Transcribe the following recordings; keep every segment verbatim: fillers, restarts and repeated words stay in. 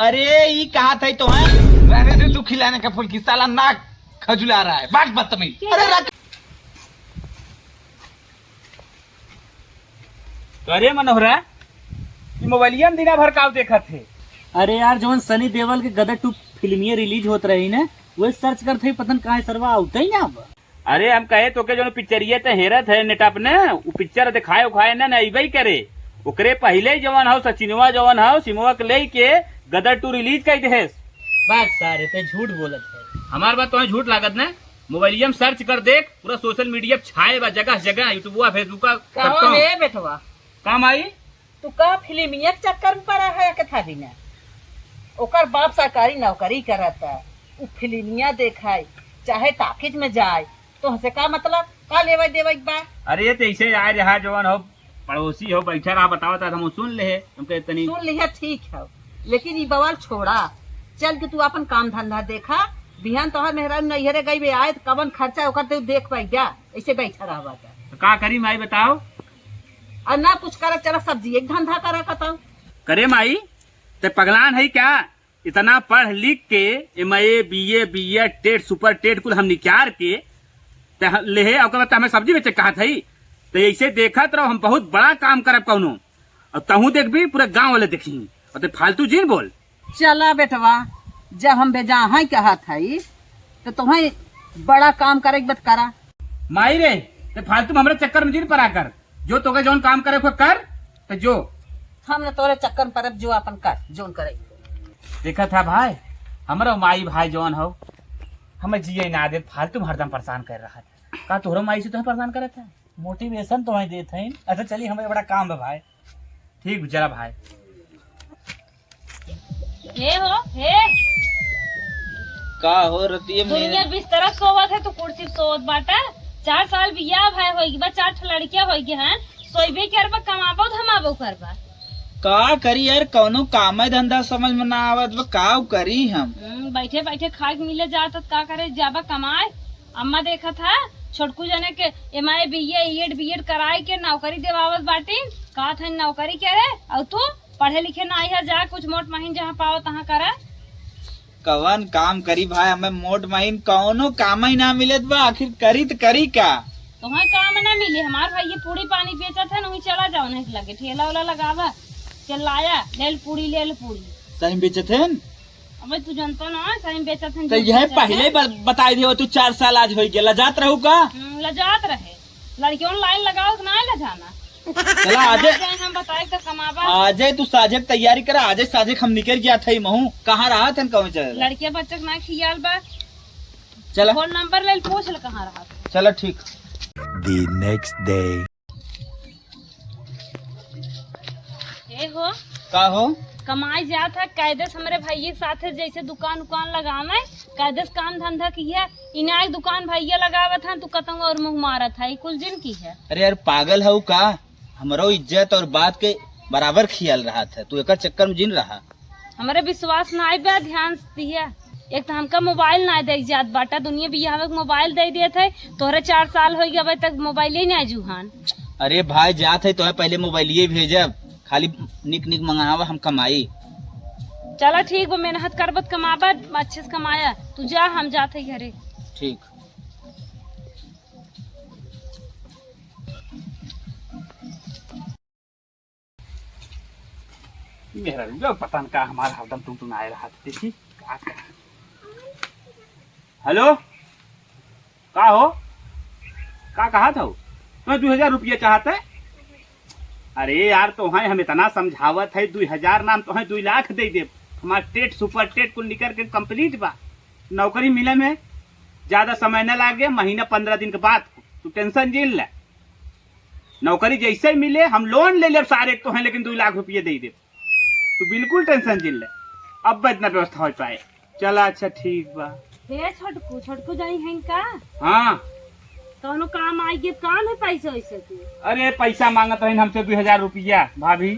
अरे, ई कहा था तो है? रहने दे तू खिलाने का फुल्की, साला नाक खजुला रहा है, बात बदतमीज। अरे रख। तो अरे मनोहरा, ई मोबाइलिया में दिना भर काव देखत है? अरे यार, जवन सनी देओल के गदर टू फिल्मिया रिलीज होत रही ना, वही सर्च करत है, पता न कहाँ सरवा आवते ही ना अब। अरे हम कहे तोके जौन पिक्चरिया ते हेरत है नेट पे ने, उ पिक्चर देखाए उखाए ना, ना अइबे करे। ओकरे पहिले जवन हौ सचिनवा जवन हौ सिमवा के लेके गदर टू रिलीज कर देहेस। बात सारे ते झूठ बोलत है। हमार बात तोहे झूठ लागत ना? मोबाइलिया में सर्च कर देख, पूरा सोशल मीडिया पे छाए बा, जगह जगह, यूट्यूबवा, फेसबुकवा, कहो सबको। ए बेटवा, काम आई। तू का फिल्मिया के चक्कर में पड़ा है के था बिना? ओकर बाप सरकारी नौकरी करत है, उ फिल्मिया देखाई, चाहे टाकिज में जाए, तो हसे का मतलब? का लेवे देवे के बा? अरे, तो ऐसे आए रहा, जवन हो, पड़ोसी हो, बैठा रहा, बतावत रहा, हम सुन ले, हमके तनी सुन लिया, ठीक है, लेकिन ई बवाल छोड़ा, चल के तू अपन काम धंधा देखा। बिहान तोहर मेहरारू नैहरे गई बे आए, तो कवन खर्चा ओकर ते देख पाई जा, ऐसे बैठा रहा बात। तो का करी माई बताओ? और ना कुछ करा, चला सब्जी एक धंधा करा कतौ। करे माई, ते पगलान है क्या? इतना पढ़ लिख के M A, B A, B Ed, TET, super TET कुल हम निकार के ते ह-, लेहे, ओकर बाद ते हमें सब्जी बेचे कहत हई। ते ऐसे देखत रहो, हम बहुत बड़ा काम करब कौनो। और तहूँ देखबी, पूरा गाँव वाले देखी। और ते फालतू जिन बोल। चला बेटवा, जब हम बेजाहाँ कहत हई, तो तुम्हें बड़ा काम करे के बत करा। माई रे, ते फालतू में हमरा चक्कर में जिन परा कर। जो तोके जौन काम करे को कर, तो जो। हम न तोरे चक्कर में परब, जो अपन कर, जौन करे। देखा था भाई, हमरा माई भाई जौन हो, हमें जिए ना दे, फालतू में हरदम परेशान कर रहा था। का तोहरा माई से तोहे परेशान करत है? मोटिवेशन तो वहीं देत है। अच्छा चली, हमें बड़ा काम है भाई। ठीक, चला भाई। हे हो, हे। का हो रतिये में? दुनिया बिस्तरा सोवत है, तू कुर्सी पे सोवत बाटा। चार साल बियाह भय होई बा, चार ठो लड़कियां होई गए हैं, सोइबे करबा, कमाबो धमाबो करबा। का करी यार, कौनो काम धंधा समझ में ना आवत बा, का करी हम? हम्म, बैठे बैठे खाए के मिले जात, त का करे, जाबा कमाए। अम्मा देखत है, छोटकू जने के M A, B A, E Ed, B Ed कराए के नौकरी देवावत बाटी, कहत है नौकरी करे, और तू पढ़े लिखे ना आई है, जा कुछ मोट महीन जहाँ पाओ तहाँ करा। कवन काम करी भाई, हमें मोट महीन कौनो काम ही ना मिलत बा, आखिर करी त करी का? तुम्हें काम ना मिले, हमार भाई ये पूड़ी पानी बेचत है, वहीं चला जाओ, नहीं लगे ठेला वाला लगावा, चल लाया, ले ल पूड़ी, ले ल पूड़ी। सही में बेचत है? अबे तू जानता ना, सही में बेचत है, तो झूठ यह बेचत पहले है। ब-, बताई दियो, तू चार साल आज हो गया, लजात रहू का? हम्म, लजात रहे। लड़कियों लाइन लगाओ कि ना लजाना? चला, आजे, ना जाए हम बताए तो कमाबा। आजे तू साझे के तैयारी करा, आजे साझे हम निकल गया था ही महू। कहाँ रहा था, कौन चल? लड़किया बच्चा के ना खियाल बा। चला। फोन नंबर ले पूछ ले कहाँ रहा था। चला, ठीक। The next day। ए हो। का हो? कमाई जात है, कायदे से हमरे भाई के साथे जैसे दुकान उकान लगावे, कायदे से काम धंधा किया, इनाय दुकान भैया लगावत हैं, तू कतंग और मुँह मारत है, ई कुल जिन की है। अरे यार, पागल हऊ का? हमरो इज्जत और बात के बराबर खियाल रहत है, तू एकर चक्कर में जिन रहा। हमरे विश्वास ना आइबे, ध्यान से दिया। एक तो हमका मोबाइल ना दे जात बाटा, दुनिया बियाह में मोबाइल दे देत है, तोहरे चार साल हो गए, अबे तक मोबाइल ही ना जुहान। अरे भाई, जात है तो है, पहले मोबाइलिए भेजब, खाली निक निक मंगावा, हम कमाई। चला ठीक बा, मेहनत करबत कमाबा, अच्छे से कमाया, तू जा, हम जात है घरे। ठीक। मेहरारू लोग पता न का हमार हरदम टुनटुनाए रहत, देखी का कहा। हेलो, का हो, का कहा था? तुम्हें दो हजार रुपया चाहत है? अरे यार, तोहें हम इतना समझावत है, दो हजार नाम तोहें दो लाख दे देब। हमार टेट सुपर टेट कुल निकर के कंप्लीट बा। नौकरी मिले में ज्यादा समय न लागे, महीना पन्द्रह दिन के बाद। तू टेंशन जिन ले, नौकरी जैसे ही मिले हम लोन ले लेब सारे तोहें, लेकिन दो लाख रुपये दे देब। तू बिल्कुल टेंशन जिन ले, अब इतना व्यवस्था हो पाए। चला, अच्छा, ठीक बा। हे छोटकू, छोटकू जाई हैं का? हाँ। कौनो काम आई के काम है पैसे वैसे के? अरे, पैसा मांगत रहिन हमसे दो हजार रुपया, भाभी।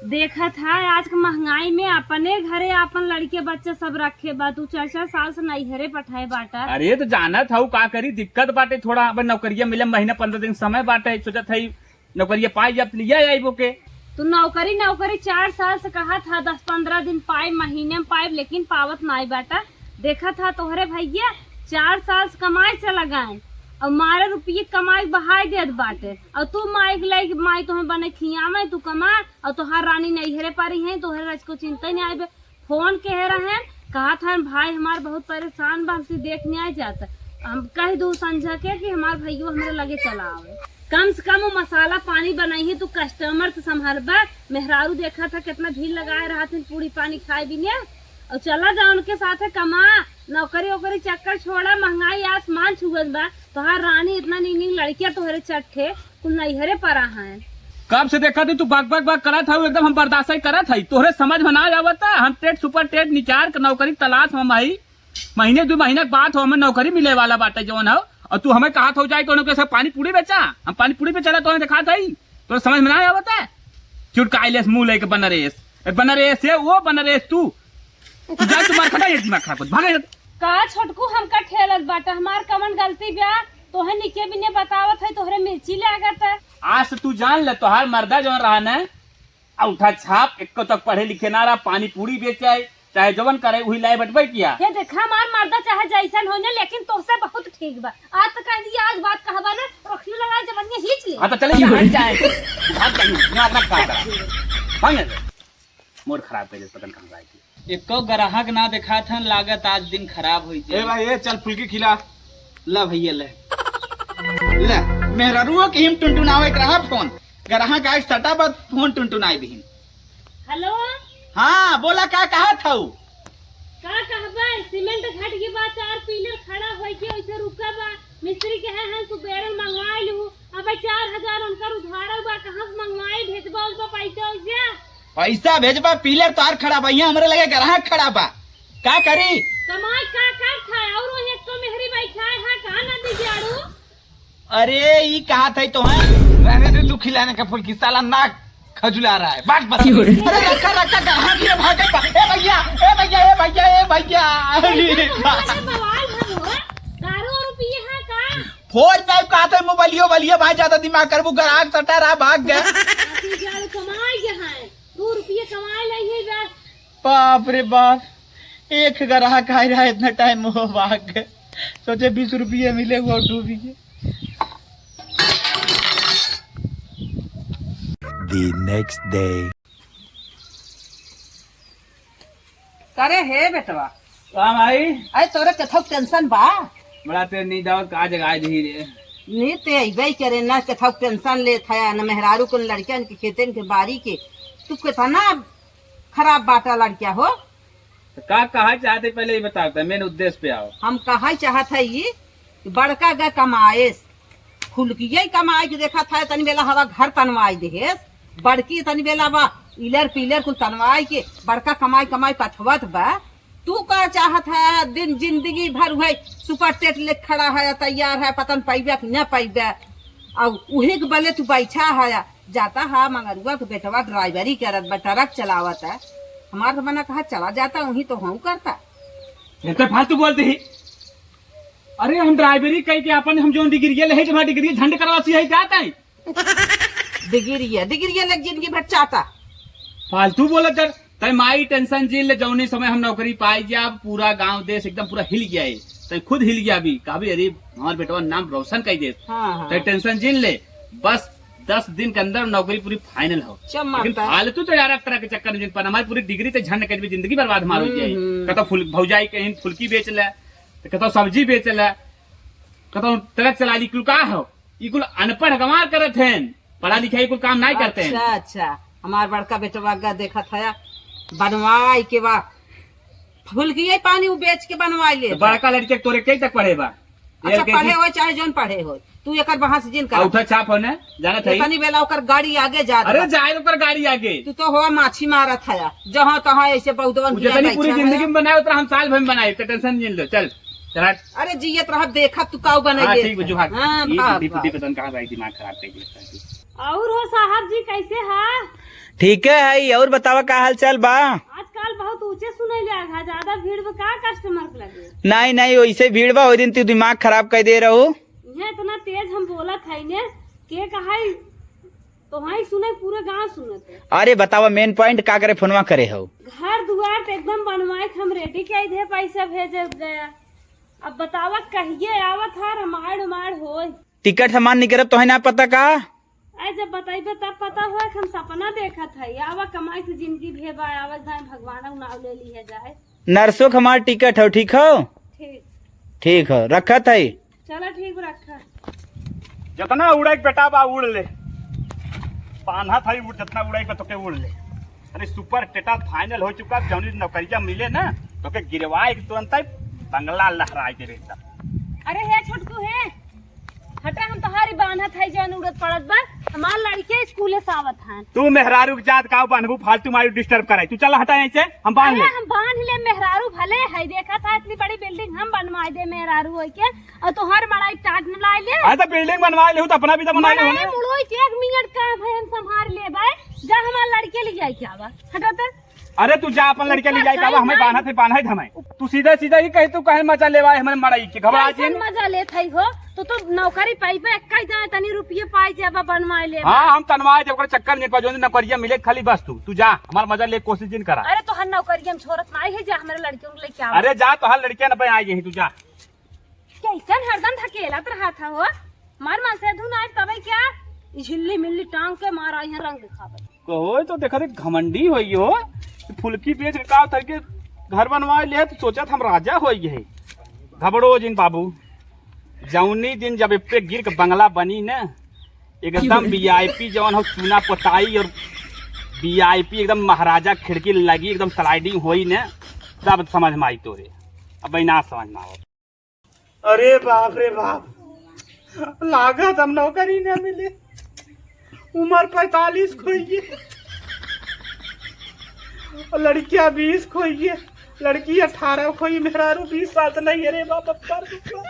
देखत है, आज के महंगाई में अपने घरे अपन लड़के बच्चा सब रखे बा, तू चार चार साल से नैहरे पठाए बाटा। अरे, तो जानत हऊ का करी, दिक्कत बाटे थोड़ा, अब नौकरिया मिले, महीना पन्द्रह दिन समय बाटे, सोचत है नौकरिया पाई जाब त लिया आइबो के। तू नौकरी, नौकरी चार साल से कहत हा, दस पन्द्रह दिन पाइब, महीने में पाइब, लेकिन पावत नाई बाटा। देखत हा तोहरे भैया चार साल से कमाए चला गए, और मारे रुपये कमाई बहाई देत बाटे, और तू माई के लाइक, माई तोहे बने खियावे, तू कमा, और तोहार रानी नैहरे पारी है, तोहरे रज को चिंता ही नहीं आइबे। फोन कहे रहेन, कहत हन, "भाई हमार बहुत परेशान बा, हमसे देख नहीं आए जात।" हम कह दू संझा के कि हमार भइयो हमरे लगे चला आवे। कम से कम वो मसाला पानी बनाई है, तू कस्टमर तो संभालबा। मेहरारू देखत ह कितना भीड़ लगाए रहत हन पूरी पानी खाए बिने। और चला जा उनके साथे कमा, नौकरी ओकरी चक्कर छोड़ा, महंगाई आसमान छुअत बा। तोहार रानी इतना नीक नीक लड़कियां तोहरे चट्ठे कुल नैहरे परा हैं। कब से देखत ही तू बक बक बक करत हऊ, एकदम हम बर्दाश्त ही करत हई। तोहरे समझ में ना आवत है, हम टेट सुपर टेट निचार के नौकरी तलाश में हई। महीने दो महीना के बाद हो, हमें नौकरी मिले वाला बाटे जवन हो, और तू हमें कहत हो जाए तो उनके सब पानी पूरी बेचा, हम पानी पूरी बेचा रहा तो देखात हई, तोहरे समझ में ना आवत है। चुटकाइलेस मुंह लेके बनरेस, ए बनरेस है वो बनरेस तू, तू जा तू मार खाता ये दिमाग खराब कर, भागे। का छोटकू हमका ठेलत बाटा, हमार कवन गलती बा? तोहे निके बिने बतावत है, तोहरे मिर्ची लागत है। आज से तू जान ले, तोहार मर्दा जौन रहा न, औंठा छाप, एक्को तक पढ़े लिखे ना रहा, पानी पूरी बेचे, चाहे जवन करे, वही लाए बटबे किया। हे देखा, हमार मर्दा चाहे जैसन हो न, लेकिन तोहसे बहुत ठीक बा। आज तो कह दिया, आज बात कहबा न, रखियो लगा जवनिया खींच ले। हाँ, तो चले जा, हट जाए। भाग जाइए, दिमाग ना खराब करा। भाग जा। मूड खराब कर दे, पता नहीं कहाँ जाए। एको ग्राहक ना देखात हन, लागत आज दिन खराब होई जाए। ए भाई, ए चल फुल्की खिला। ला भैया ले। ले, मेहररुओ के हिम टुनटुनावे के रहा फोन। ग्राहक आए सटा बाद फोन टुनटुनाई दिहिन। हेलो। हाँ, बोला का कहत हऊ? का कहबे, सीमेंट घट के बा, चार पिलर खड़ा होई के ओइसे रुका बा। मिस्त्री के है, है सुबेरे मंगवाई लू। अबे चार हजार उनकर उधार बा, कहाँ से मंगवाई, भेजबा उजबा पैसा वैसा? पैसा भेजबा, पिलर तोहार खड़ा बा, यहाँ हमरे लगे ग्राहक खड़ा बा, का करी? कमाई का का खाए, और वो एक तो मेहरी बैठा है, हाँ, कहाँ ना दी जाड़ू? अरे, ई कहा था तो है? रहने दे, तू खिलाने का फुल्की, साला नाक खजुला रहा है, बात बता। क्यों रे? अरे, रखा, रखा, ग्राहक ये भागे बा, ए भैया, ए भैया, ए भैया, ए भैया, अरे, अरे, बवाल है वो, दारू और पिए हैं का? फोन नहीं कहत है, मोबाइलियो बलिए भाई, ज्यादा दिमाग करबू, ग्राहक सटा रहा, भाग गया। आखिर जाड़ू कमाए के हैं, दो रुपये कमाए नहीं है बस। बाप रे बाप, एक ग्राहक आए रहा इतना टाइम, वो भाग गए। सोचे बीस रुपये मिले, वो डूबी गए। The next day. करे हे बेटवा। का माई? अरे तोरे केथौ टेंशन बा? बड़ा तेरे नींद आवत, का जगाए दही रे। नींद ते अइबे करे ना, केथौ टेंशन लेत है ना, मेहरारू कुन लड़कियन के खेतन के बारी के, तू केतना खराब बाटा लड़किया हो। तो का कहा चाहते पहले ये बताओ, तो मेन उद्देश्य पे आओ। हम कहा चाहत है ये कि बड़का गा कमाएस, फुलकिये कमाई के देखत है, तनी बेला हवा घर तनवाई देहेस, बड़की तनी बेला बा इलर पीलर कुल तनवाई के, बड़का कमाई कमाई पठवत बा। तू का चाहत है, दिन जिंदगी भर वही सुपर टेट ले खड़ा है, तैयार है, पतन पाइबे कि न पाइबे, और उहे के बले तू बैठा है, जाता है मंगरुआ के बेटवा ड्राइवरी करत बा, ट्रक चलावत है, हमार तो मना कहा चला जाता, वही तो हूँ करता। इतना फालतू बोलते ही। अरे हम ड्राइवरी कह के अपन हम जोन डिग्री ले है, जमा डिग्री झंड करवा सी है जाता है। डिग्री है, डिग्री ले जिंदगी भर चाहता। फालतू बोलत जर, तै माई टेंशन जिन ले, जौनी समय हम नौकरी पाई जाब, पूरा गांव देश एकदम पूरा हिल गया है। तै खुद हिल गया अभी, कहबी अरे हमार बेटवा नाम रोशन कर दे। हाँ, हाँ। तै टेंशन जिन ले, बस दस दिन के अंदर नौकरी पूरी फाइनल हो। चल लेकिन मारता। फालतू तो यार एक तरह के चक्कर में जिन पर हमारी पूरी डिग्री तो झंड कर भी जिंदगी बर्बाद मारो हम्म, जाए। हम्म। कतो फुल भौजाई के हिन फुल्की बेच ले, तो कतो सब्जी बेच ले, कतो ट्रक चला ली, कुल का हो? ई कुल अनपढ़ गंवार करत हैं, पढ़ा लिखा ई कुल काम नाहीं करते हैं। अच्छा, अच्छा, हमार बड़का बेटवा गा देखत है, बनवाई के बा, फुलकिये पानी उ बेच के बनवाई ले। तो बड़का लड़के तोरे कई तक पढ़े बा? अच्छा, एल के जी? पढ़े होय चाहे जौन पढ़े होय, तू एकर बहस जिन कर। औंठा छाप हो ना, जानत है। इतनी बेला ओकर गाड़ी आगे जात अरे बा। जाए ओकर गाड़ी आगे। तू तो हो माछी मारत है, जहाँ तहाँ ऐसे बहुतवन उ जितनी पूरी जिंदगी में बनाए उतना हम साल भर में बनाए, तो टेंशन जिन लो, चल। चला। अरे जियत रह, देखत तू काऊ बने हाँ, ये। ठीक बा, जो भाग। हाँ, ये भाग, बुद्धि, बुद्धि भाग। पतन कहाँ भाई, दिमाग खराब कर दिया। और हो साहब जी, कैसे है? ठीक है, है। और बतावा, का हाल चाल बा? आजकल बहुत ऊंचे सुने ले आगा, ज्यादा भीड़ बा का कस्टमर के लगे? नहीं, नहीं, वैसे भीड़ बा, वही दिन तू दिमाग खराब कर दे रहू। ये इतना तेज हम बोलत है ने, के कहा तोहाई सुने, पूरा गाँव सुनत है। अरे बतावा, main point का करे फोनवा करे हो? घर दुआर तो एकदम बनवाए के हम ready कई दे, पैसा भेजे गया। अब बतावा, कहिए आवत है, रामायण उमायण होय। टिकट हमार निकरब, तोहे ना पता का? अरे, जब बताइबे तब पता होय कि हम सपना देखत है। आवा, कमाई से जिंदगी भेबा, आवा, जाए भगवान नाव ले लिया जाए। नरसों के हमार टिकट हो, ठीक हो? ठीक। ठीक हो, रखत है। चला, ठीक बा, रखा। जितना उड़े के बेटा बा, उड़ ले। बान्हा था, उड़, जितना उड़े के बा, तोके उड़ ले। अरे, super status final हो चुका, जौनी नौकरिया मिले ना, तोके गिरवाए के तुरंत ही बंगला लहराए के एकदम। अरे हे छोटकू हे, हटा, हम तोहारी बान्हत है, जौन उड़त पड़त बा। हमार लड़के स्कूले से आवत हन। तू मेहरारू के जात का बान्हबू, फालतू मारी disturb कराई। तू चला हटा यहीं से, हम बांध अरे ले। हम बांध ले, मेहरारू भले है, देखा था इतनी बड़ी building हम बनवाए दे मेहरारू होई के, और तोहार मड़ाई टाट न लाए ले। अरे तो building बनवाए ले, तो अपना भी तो बनाए ले। मुड़ोई के एक मिनट काम है, हम संभाल लेबे। जा हमार लड़के ले जाए के आवा, हटा तो। अरे तू जा अपन लड़के ले जाए के आवा, हमें बांधत है, बांधत हमें। तू सीधा सीधा ही कहे, तू कहे मजा लेवा है हमारे मड़ाई के, घबरा कैसन जिन। मजा लेत है हो? तू तो नौकरी पाइबे, एक ही जाए तनी रुपये पाई जाबा, बनवाए ले। हाँ, हम तनवाए जब ओकरे चक्कर में पजोन नौकरिया मिले खाली बस तू, तू जा, हमार मजा ले कोशिश जिन करा। अरे तोहर नौकरी हम छोड़त नाई है, जा हमारे लड़कियों को लेके आवा। अरे जा, तोहर लड़कियां न पे आई यही, तू जा। कैसन हरदम धकेलत रहा था हो? मार मार से धुन आज तबे क्या? ई झिल्ली मिल्ली टांग के मारा यहाँ रंग दिखावे। कहो तो देखा रे घमंडी होई हो। फुलकी बेच के का उतर के घर बनवा ले तो सोचत हम राजा होई है। घबड़ो जिन बाबू, जौनी दिन जब एप्पे गिर के बंगला बनी न, एकदम वीआईपी जौन हो चूना पोताई और वीआईपी एकदम महाराजा खिड़की लगी, एकदम sliding होई न, तब समझ में आई तोरे। अब ना समझ में आवत। अरे बाप रे बाप, लागत हम नौकरी न मिले। उम्र पैंतालीस खोइए, लड़किया बीस खोइए, लड़की अठारह खोई, मेहरारू बीस साल से नहीं। अरे बाप, अब कर दूंगा,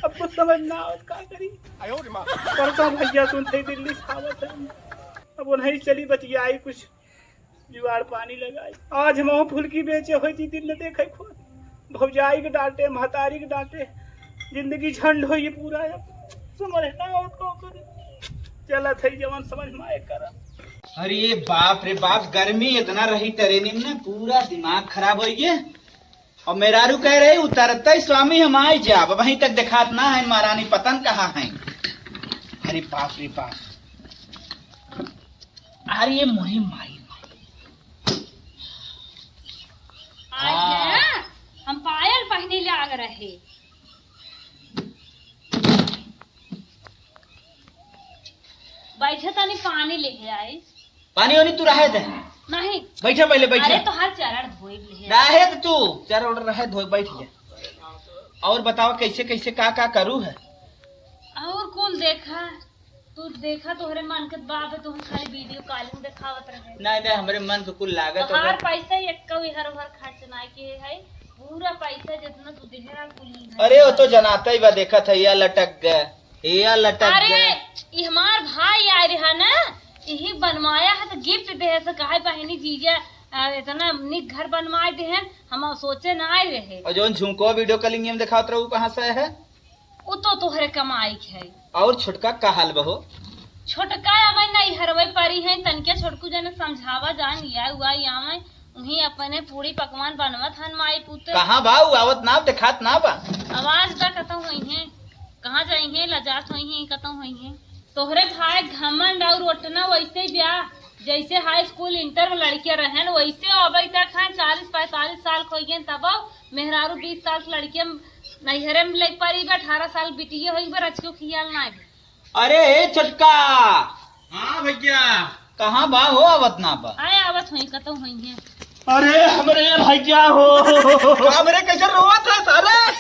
अब कुछ समझ ना आवत का करी। परसों भैया सुनते दिल्ली से आवत है, अब वो नहीं चली बतियाई कुछ। जुगाड़ पानी लगाई। आज हम फुलकी बेचे होई थी, दिन न देखे खोल। भौजाई के डांटे, महतारी के डांटे, जिंदगी झंड होई पूरा। अब समझ ना आवत का करी। चलत है जवन समझ में आए करब। अरे बाप रे बाप, गर्मी इतना रही ट्रेन में, पूरा दिमाग खराब होई गए। और मेहरारू कह रही, "उतरते ही स्वामी हम आए जाब।" अब वहीं तक देखात ना है महारानी, पता न कहाँ है। अरे बाप रे बाप। अरे मोरी माई, आज हाँ। ना हम पायल पहने लाग रहे। बैठे तनी पानी लेके आई। पानी वानी तू रहे दे। नहीं। बैठा पहले, बैठा। अरे तोहार चरण धोई ले। रहे दे तू, चरण रहे धोई, बैठ जा। और बताओ कैसे कैसे का का करू है? और कुल देखा, तू देखा तोहरे मन के बाप है, तू खाली video calling देखावत रहे। नहीं, नहीं, हमरे मन के कुल लागत तोहार होगा। पैसा एक्का इहर उहर खर्च ना किए है, पूरा पैसा जितना तू देहे रहा कुल ही है। अरे वो तो जनाता ही बा, देखत है, या लटक गए, या लटक अरे, गए। ई हमार भाई आए रहा ना, यही बनवाया है तो gift दे से कहा बहिनी जीजा, आ, इतना निक घर बनवाए दे हैं, हम सोचे ना आए रहे। और जौन झुमको video calling में देखावत रहू, कहाँ से है? उ तो तोहरे कमाई के है। और छोटका का हाल बहो? छोटका अबे नहीं हरवे परी है, तनके छोटकू जने समझावा जान लिया हुआ आवे, उहीं अपने पूरी पकवान बनवत हन माई पुत्र। कहाँ बा उ? आवत ना, देखात ना बा। आवाज दा कतौ होई है, कहाँ जाई है, लजात होई है, कतौ होई है। तोहरे भाई घमंड और ओटना वैसे ब्याह, जैसे high school inter में लड़के रहन, वैसे अबे तक हैं, चालीस पैंतालीस साल खोई गए, तब मेहरारू बीस साल से लड़के नैहरे में लेके परी बा, अठारह साल बिटिये होई बा, रचको खियाल ना बा। अरे, ए छोटका। हाँ भैया। कहाँ बा हो, आवत ना बा? आए, आवत होई, कतौ होई है। अरे, हमरे भैया हो। हमरे कैसे रोवत है सारे?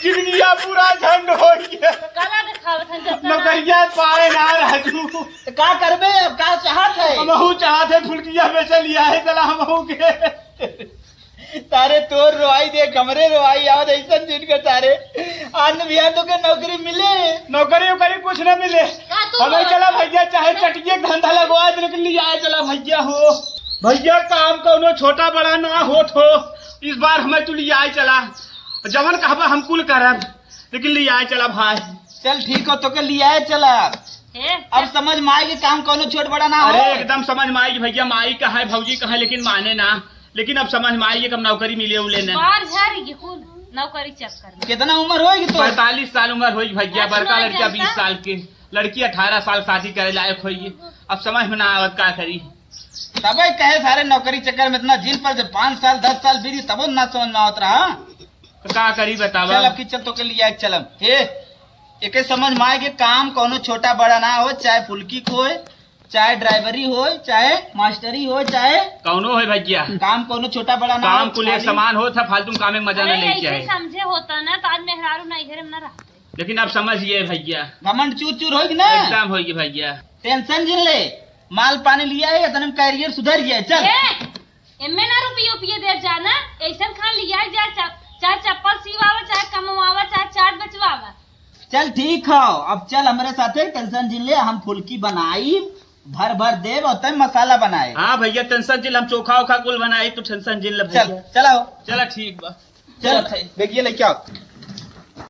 जिंदगिया पूरा झंड हो गया। काला दिखावत है जब तक नौकरिया पाए ना राजू। तो का करबे अब, का चाहत है? हमहू चाहत है फुलकिया बेचे लिया है, चला हमहू के। तारे तोर रोआई देख, हमरे रोआई आवत ऐसन दिन के तारे। आन बिहान तो के नौकरी मिले? नौकरी वोकरी कुछ ना मिले। का तू हमें बोलत चला है? भैया, चाहे चटिये के धंधा लगवा दे, लेकिन लियाए चला भैया हो। भैया, काम कौनो छोटा बड़ा ना होत हो, इस बार हमें तू लियाए चला। जवन कहबा हम कुल करब, लेकिन लियाए चला भाई। चल ठीक हो, तो के लियाए चला। ए, अब समझ में आई कि काम कौनो छोट बड़ा ना हो। अरे, एकदम समझ में आई कि भैया, माई कहाँ है, भौजी कहाँ है, लेकिन माने ना। लेकिन अब समझ में आई कि अब नौकरी मिले उले ना। बाहर झारी के कुल नौकरी चक्कर में। कितना उम्र होई तो? पैंतालीस साल उम्र होई भैया, हाँ, बड़का सुनाई लड़किया देता। बीस साल के, लड़की अठारह साल, शादी करे लायक होई। अब समझ में ना आवत का करी। तबे कहे सारे नौकरी चक्कर में इतना जिन पर, जब पाँच साल, दस साल बीती तबो ना समझ में आवत रहा। तो का करी बतावा? चल अब की चल तो के लिए आए चलम। हे, एके समझ में आए कि काम कौनो छोटा बड़ा ना हो, चाहे फुल्की को होए, चाहे ड्राइवरी होए, चाहे मास्टरी होए, चाहे कौनो होए भैया। काम कौनो छोटा बड़ा ना काम हो, कुल एक खाली समान होत है, फालतू में काम में मजा ना अरे, लेके ऐसे आए। समझे होता ना तो आज मेहरारू नैहरे में ना रहते। लेकिन अब समझ गए भैया। घमंड चूर चूर होई कि ना? एकदम होई भैया। टेंशन जिन ले, माल पानी लिया है, इतने में कैरियर सुधर जाए। चल। ए, एमे ना रुपये उपिये दे जाना, ऐसन खान लिया जा, चा-, चाहे चप्पल सिवावा, चाहे कमवावा, चाहे चाट बचवावा। चल ठीक हो, अब चल हमरे साथे, टेंशन जिन ले, हम फुल्की बनाई, भर भर देब और तय मसाला बनाए। हाँ भैया, टेंशन जिन, हम चोखा ओखा कुल बनाई, तू टेंशन जिन ले चल, भैया। चलाओ। चला ठीक बा। चल, चल। बेगिया लेके आओ।